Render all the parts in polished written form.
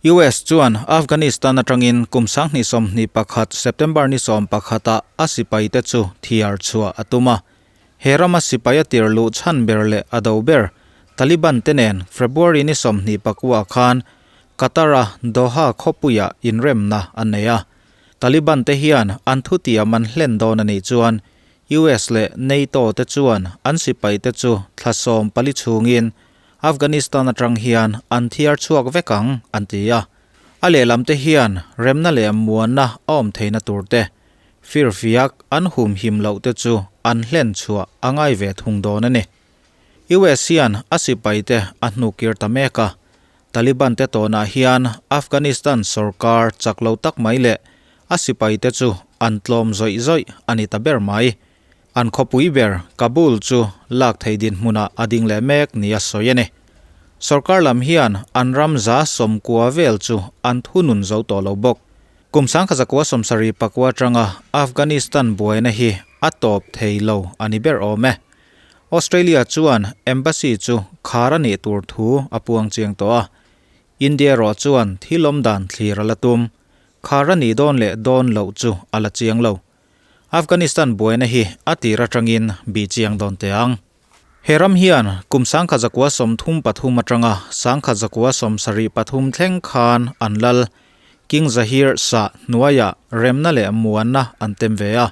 US chuan Afghanistan atangin kum 2021 September ni 11 ah a sipaite chu thiar chhuah a tum a. He rama sipai a tir luh chhan ber leh a do ber Taliban te nen February ni 29 khan Qatar-a Doha khawpuiah inremna an nei a. Taliban te hian an thutiam an hlen dawn a nih chuan US leh NATO te chuan an sipaite chu thla 14 chhungin Afghanistan atang hian an thiar chhuak vek ang, an ti a. A lehlam te hian remna leh muanna a awm theihna tur te, firfiak an humhim loh te chu an hlen chhuah a ngai ve thung dawn a ni. US hian a sipai te a hnukir ta mek a. Taliban te tawnah hian Afghanistan sorkar chak lo tak mai leh a sipai te chu an tlawm zawih zawih a ni ta ber mai. An khawpui ber Kabul chu lak thei dinhmunah a ding leh mek nia sawi a ni. Sorkar lam hian an ram 90 vel chu an thunun zo tawh lo bawk. Kum 1974 atanga Afghanistan buaina hi a tawp thei lo a ni ber awm e. Australia chuan embassy chu khar a nih tur thu a puang chiang tawh a. India erawh chuan thil awm dan thlir a la tum. Khar a nih dawn leh dawn loh chu a la chiang lo. Afghanistan buaina hi a tir atangin bih chiang dawn teh ang. He ram hian kum 1933 atanga 1973 thleng khan an lal King Zahir Shah hnuaiah remna leh muanna an tem ve a.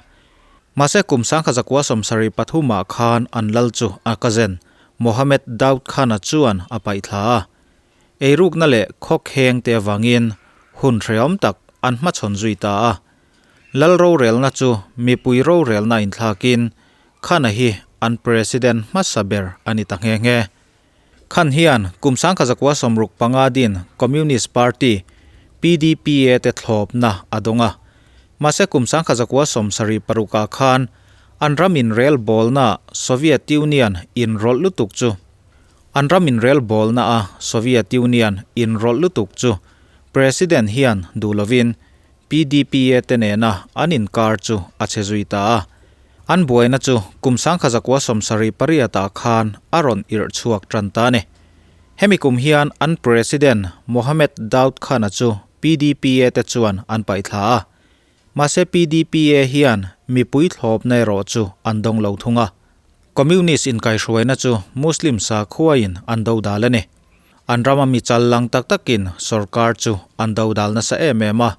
Mahse kum 1973 ah khan an lal chu a cousin Mohammed Daud Khan-a chuan a paih thla a. Eirukna leh khawkheng te avangin hun hrehawm tak an hmachhawn zui ta a. Lal rorelna chu mipui rorelna inthlakin Khan-a hi an President hmasa ber a ni ta nghe nghe. Khan hian kum 1965 din Communist Party, PDPA, te thlawpna a dawng a. Mahse kum 1976 ah khan an ram inrel bawlna Soviet Union inrawlh lutuk chu an ram inrel bawlna a Soviet Union inrawlh lutuk chu President hian duh lovin PDPA te nena an inkar chu a chhe zui ta a. An buaina chu kum 1978 ah khan a rawn irh chhuak tan ta a ni. Hemi kum hian an President Mohammed Daud Khan-a chu PDPA te chuan an paih thla a. Mahse PDPA hian mipui thlawpna erawh chu an dawng lo thung a. Communist inkaihhruaina chu Muslim sakhuain an dodal a ni. An rama mi chal lang tak takin sorkar chu an dodal nasa em em a.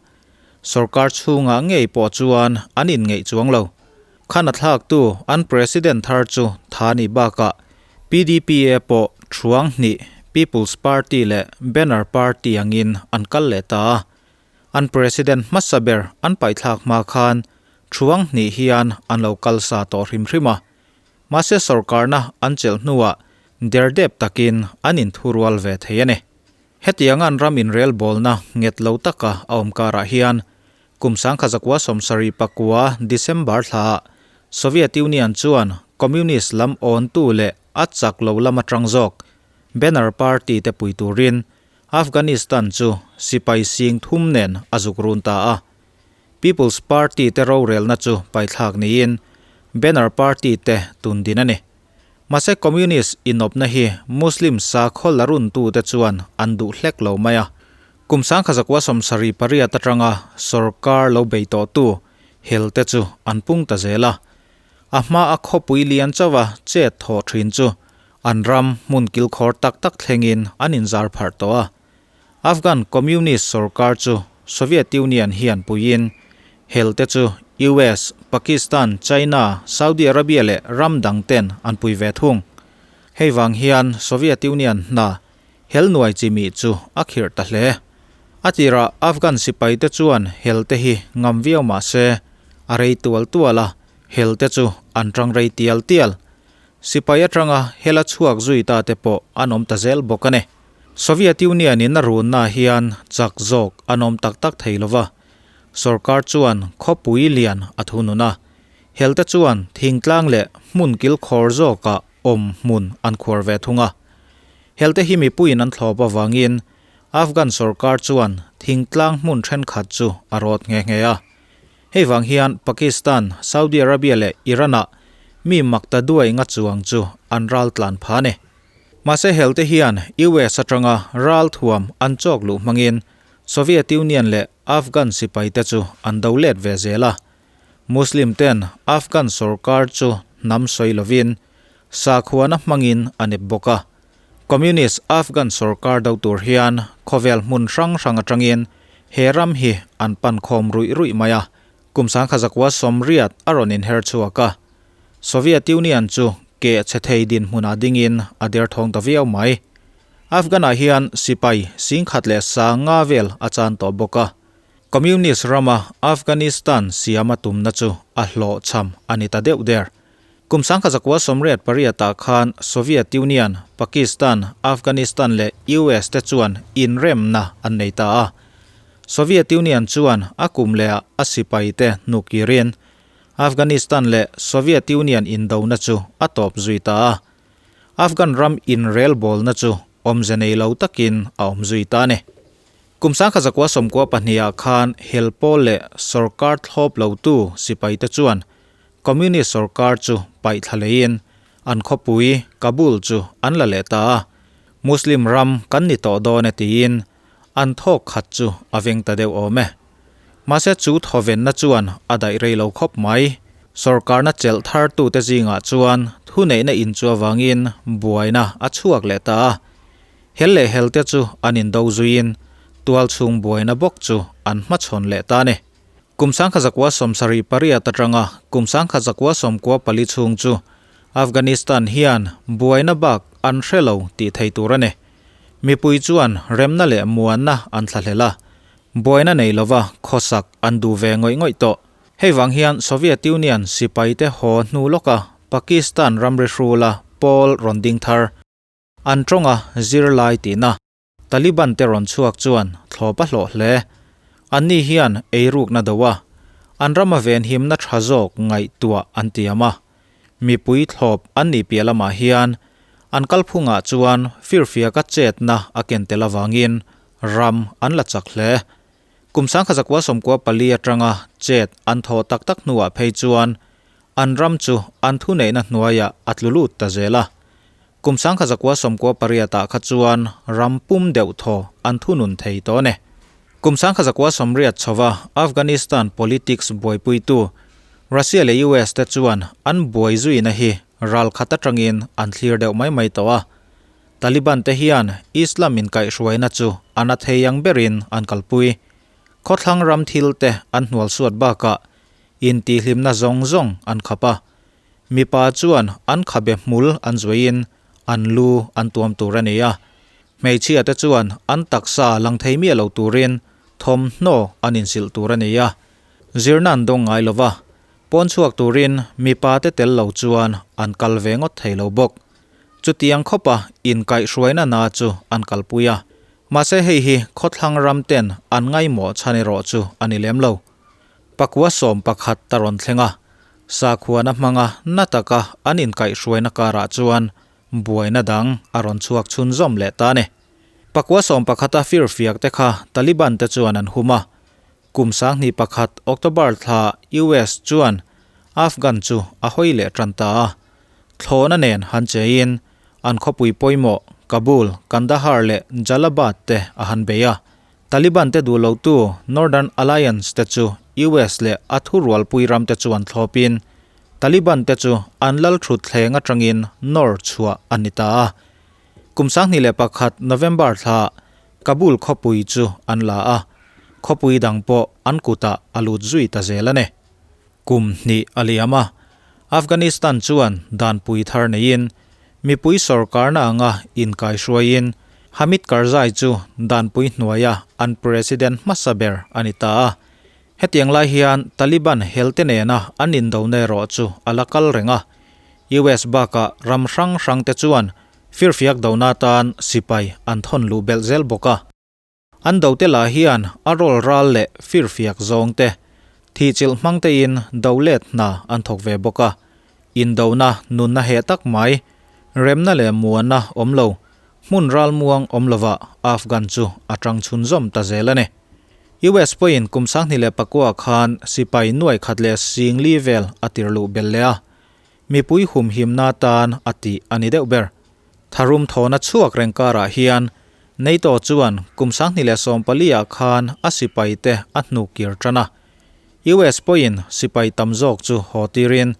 Sorkar chhungah ngei pawh chuan an inngeih chuang lo. Khan a thlaktu an President thar chu tha nih bakah PDPA pawh thuang hnih People's Party leh Banner Party angin an kal leh ta a. An President hmasa ber an paihthlak hma khan thuang hnih hian an lo kal sa tawh hrim hrim a. Mahse sorkarna an chelh hnuah derdep takin an inthurual ve thei a ni. Hetianga an ram inrelbawlna nghet lo taka a awm karah hian kum 1979 December thlaah Soviet Union chuan Communist lam awntu leh a chak lo lam atang zawk Banner Party te pui turin Afghanistan chu sipai sing thum nen a zuk run ta a. People's Party te rorelna chu paithlak niin Banner Party te tun din a ni. Mahse Communist inawpna hi Muslim sakhaw la runtute chuan an duh hlek lo mai a. Kum 1978 atanga sorkar lo bei tawhtu hel te chu an pung ta zel a. A hma a khawpui lian chauha chet thawh thin chu an ram hmun kilkhawr tak tak thlengin an inzar pharh tawh a. Afghan Communist sorkar chu Soviet Union hian puiin hel te chu US, Pakistan, China, Saudi Arabia leh ram dang ten an pui ve thung. Hei vang hian Soviet Union hna hel nuai chi mi chu a khirh ta hle. A tirah Afghan sipai te chuan hel te hi ngam viau mah se a rei tual tual a, hel te chu an tang rei tial tial. Sipai atanga hel a chhuak zui ta te pawh an awm ta zel bawk a ni. Soviet Union in a runna hian chak zawk an awm tak tak thei lova, sorkar chuan khawpui lian a thunun a, helte chuan thingtlang leh hmun kilkhawr zawkah awm hmun an khuar ve thung a. Helte hi mipuiin an thlawp avangin Afghan sorkar chuan thingtlang hmun thenkhat chu a rawt nghe nghe a. Hei vang hian Pakistan, Saudi Arabia leh Iran-ah mi mak ta duai nga chuang chu an ral tlan pha a ni. Mahse helte hian US atanga ral thuam an chawk luh hmangin Soviet Union leh Afghan sipaite chu an do let ve zel a. Muslim ten Afghan sorkar chu hnam sawi lovin sakhuana hmangin a nep bawk a. Communist Afghan sorkar do tur hian khawvel hmun hrang hrang atangin he ram hi an pan khawm ruih ruih mai a. Kum 1980 a rawn inher chhuak a. Soviet Union chu keh chhe thei dinhmunah dingin a derthawng ta viau mai. Afghan-ah hian sipai 10,500 vel a chan tawh bawk a. Communist rama Afghanistan siama tumna chu a hlawhchham a ni ta deuh der. Kum 1988-ah khan Soviet Union, Pakistan, Afghanistan leh US te chuan inremna an nei ta a. Soviet Union chuan a kum lehah a sipaite hnukirin Afghanistan leh Soviet Union indona chu a tawp zui ta a. Afghan ram inrelbawlna chu awmze nei lo takin a awm zui ta a ni. Kum 1992 ah khan hel pawl leh sorkar thlawp lotu sipaite chuan Communist sorkar chu paih thla leiin an khawpui Kabul chu an la leh ta a, Muslim ram kan ni tawh dawn e tiin an thawk khat chu a veng ta deuh awm e. Mahse chu thawvenna chuan a daih rei lo khawp mai. Sorkarna chelh thartute zingah chuan thuneihna inchu avangin buaina a chhuak leh ta a. Hel leh helte chu an indo zuiin tualchhung buaina bawk chu an hmachhawn leh ta a ni. Kum 1978 atanga kum 1994 chhung chu Afghanistan hian buaina bak an hre lo tih thei tur a ni. Mipui chuan remna leh muanna an thlahlel a, buaina nei lova khawsak an duh ve ngawih ngawih tawh. Hei vang hian Soviet Union sipaite haw hnu lawka Pakistan ramri hrula pawl rawn ding thar an tawnga zirlai tihna Taliban te rawn chhuak chuan thlawp a hlawh hle. Anni hian eirukna do a, an rama venhimna tha zawk ngaihtuah an tiam a. Mipui thlawp an nih piah lamah hian an kalphungah chuan firfiaka chetna a ken tel avangin ram an la chak hle. Kum 1994 atanga chet an thawh tak tak hnuah phei chuan an ram chu an thuneihna hnuaiah a tlu lut ta zel a. Kum 1998 ah kha chuan ram pum deuh thaw an thunun thei tawh a ni. Kum 1980 chhova Afghanistan politics buaipuitu Russia leh US te chuan an buai zuina hi ral khat atangin an thlir deuh mai mai tawh a. Taliban te hian Islam inkaihhruaina chu a na thei ang berin an kalpui. Khawthlang ram thil te an hnualsuat bakah intihhlimna zawng zawng an khap a. Mipa chuan an khabe hmul an zuaiin an lu an tuam tur a ni a, hmeichhia te chuan an taksa lang thei miah lo turin thawmhnaw an insilh tur a ni a, zirna an dawng ngai lova, pawn chhuak turin mipa te tel lo chuan an kal ve ngawt thei lo bawk. Chutiang khawpa inkaihhruaina na chu an kalpui a, mahse hei hi khawthlang ram ten an ngaimawh chhan erawh chu a ni lem lo. Pakua 11 ta rawn thleng a, sakhuana hmanga na taka an inkaihhruaina karah chuan buaina dang a rawn chhuak chhunzawm leh ta a ni. Pakua 11 a firfiak te kha Taliban te chuan an hum a, kum 2001 October thla US chuan Afghan chu a hawi leh tan ta a, thlawhna nen han cheiin an khawpui pawimawh Kabul, Kandahar leh Jalalabad te a han bei a. Taliban te duh lotu Northern Alliance te chu US leh a thurualpui ram te chuan thlawpin Taliban te chu an lal thut thleng atangin nawr chhuah a ni ta a. Kum 2001 November thla Kabul khawpui chu an la a, khawpui dang pawh an kutah a lut zui ta zel a ni. Kum hnih a liam a, Afghanistan chuan danpui thar neiin mipui sorkarna anga inkaihruaiin Hamid Karzai chu danpui hnuaia an president hmasa ber a ni ta a. Hetiang lai hian Taliban helte nena an indona erawh chu a la kal reng a. US bakah ram hrang hrangte chuan firfiak dona atan sipai an thawn luh belh zel bawk a. An dote lah hian a rawl ral leh firfiak zawng te, thihchilh hmang tein do let hna an thawk ve bawk a. Indona nunna heh tak mai, remna leh muanna awm lo, hmun ral muang awm lovah Afghan chu a tang chhunzawm ta zel a ni. US pawhin kum 2009 khan sipai nuai khat leh sing li vel a tirluh belh leh a, mipui humhimna tan a tih a ni deuh ber. Tharum thawhna chhuak reng karah hian NATO chuan kum 2014 ah khan a sipaite a hnukir tan a. US pawhin sipai tam zawk chu haw tirin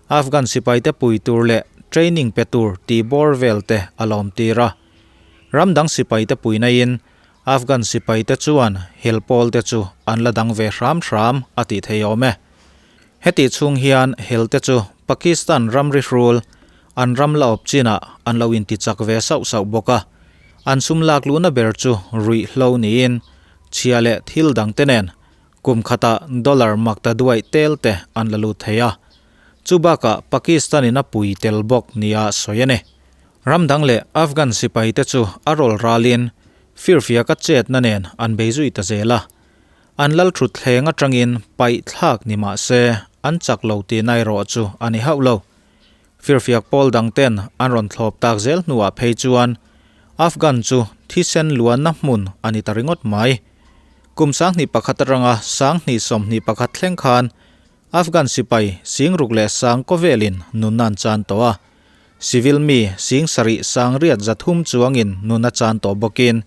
Afghan sipaite pui tur leh training pe tur tih bawr vel te a lawm tir a. Ram dang sipaite puina in Afghan sipaite chuan hel pawl te chu an la dang ve hram hram a tih thei awm e. Hetih chhung hian hel te chu Pakistan ramri hrul an ram la awp chinah an lo intichak ve sauh sauh bawk a, an sum lak luhna ber chu ruih hlo niin chhia leh thil dang te nen kum khatah dollar makta duaih tel te an la lut thei a. Chu bakah Pakistan in a pui tel bawk nia sawi a ni. Ram dang leh Afghan sipai te chu a rawl ralin firfiaka chetna nen an bei zui ta zel a. An lal thutthleng atangin paih thlak ni mah se an chak lo tihna erawh chu a ni hauh lo. Firfiak pawl dang ten an rawn thlawp tak zel hnuah phei chuan Afghan chu thisen luanna hmun a ni ta ringawt mai. Kum 2001 atanga 2021 thleng khan Afghan sipai singruk leh sang kawvelin nunna an chan tawh a. Civil mi sing sarih sang riat zathum chuangin nunna chan tawh bawkin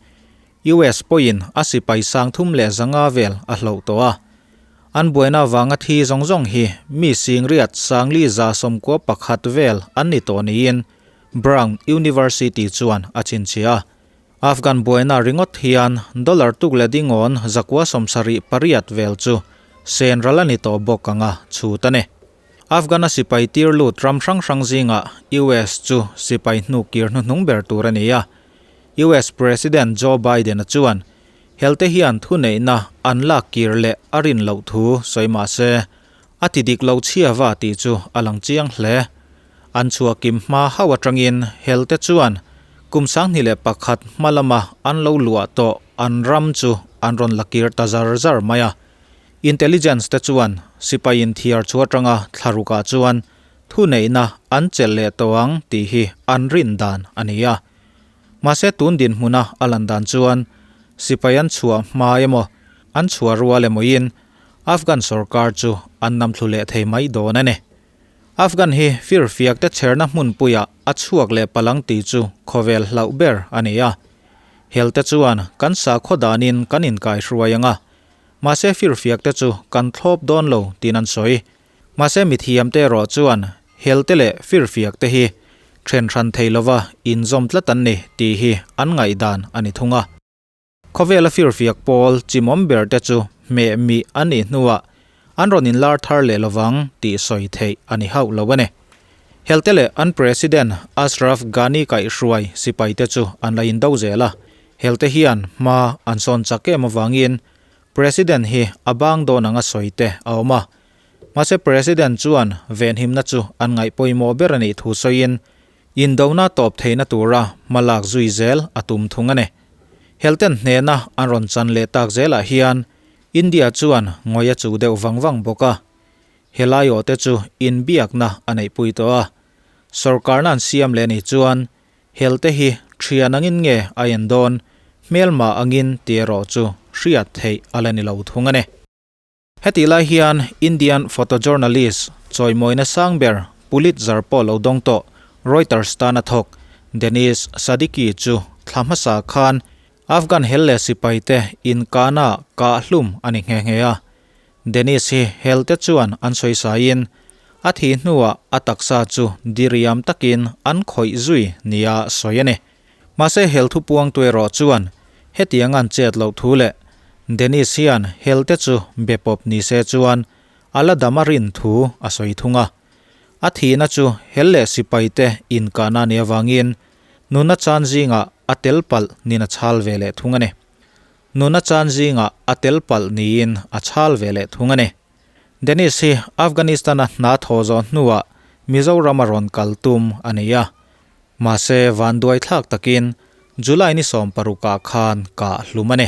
US pawhin a sipai sang thum leh zanga vel a hloh tawh a. An buaina vanga thi zawng zawng hi mi sing riat sang li za sawmkua pakhat vel an ni tawh niin Brown University chuan a chhinchhiah a. Afghan buaina ringawt hian dollar tuk leh dingawn zakua sawmsarih pariat vel chu sen ral a ni tawh bawk anga chhut a ni. Afghan-a sipai tir lut ram hrang hrang zingah US chu sipai hnukir hnuhnung ber tur a ni a. US President Joe Biden-a chuan helte hian thuneihna an lak kir leh a rin loh thu sawi mah se, a ti dik lo chhiava tih chu a lang chiang hle. An chhuahkim hma hauh atangin helte chuan kum 2001 hma lama an lo luah tawh an ram chu an rawn la kir ta zar zar mai a. Intelligence te chuan sipai inthiar chu atanga thlarukah chuan thuneihna an chelh leh tawh ang tih hi an rin dan a ni a. Mahse tun dinhmuna a lan dan chuan sipai an chhuah hma emaw an chhuah rual emawin Afghan sorkar chu an namthlu leh thei mai dawn a ni. Afghan hi firfiak te chherna hmunpuiah a chhuak leh palang tih chu khawvel hlauh ber a ni a. Helte chuan kan sakhaw danin kan inkaihruai ang a, Mahse firfiak te chu kan thlawp dawn lo tiin an sawi. Mahse mithiam te erawh chuan hel te leh firfiak te hi then hran thei lova inzawm tlat an ni tih hi an ngaihdan a ni thung a. Khawvela firfiak pawl chimawm ber te chu hmeh mih a nih hnuah an rawn inlar thar leh lovang tih sawi theih a ni hauh lo a ni. Helte leh an President Ashraf Ghani kaihhruai sipai te chu an la indo zel a. Helte hian hma an sawn chak em avangin President hi a bang dawn anga sawi te a awm a. Mahse President chuan venhimna chu an ngaih pawimawh ber a nih thu sawiin indona tawp theihna tura hma lak zui zel a tum thung a ni. Helten hnehna an rawn chan leh tak zelah hian India chuan ngawi a chuh deuh vang vang bawk a. Helai aw te chu inbiakna a neihpui tawh a. Sorkarna an siam leh nih chuan Helte hi thian angin nge a en dawn, hmelma angin tih erawh chu hriat theih a la ni lo thung a ni. Hetih lai hian Indian photojournalist chawimawina sang ber Pulitzer pawh lo dawng tawh Reuters tan a thawk Danish Sadiki chu thla hmasa khan Afghan hel leh sipaite inkahna kah hlum a ni nghe nghe a. Danish hi helte chuan an sawi saiin a thih hnuah a taksa chu diriam takin an khawih zui nia sawi a ni. Mahse hel thupuangtu erawh chuan hetiang an chet loh thu leh Danish hian helte chu be pawp ni se chuan a la dam a rin thu a sawi thung a. A thihna chu hel leh sipaite inkahna nih avangin nuna chan zingah a tel palh nin a chhal ve leh thung a ni. Nuna chan zingah a tel palh niin a chhal ve leh thung a ni. Danish hi Afghanistan-a hna thawh zawh hnuah Mizoram a rawn kal tum a ni a. Mahse vanduai thlak takin July ni 16 ah khan kah hlum a ni.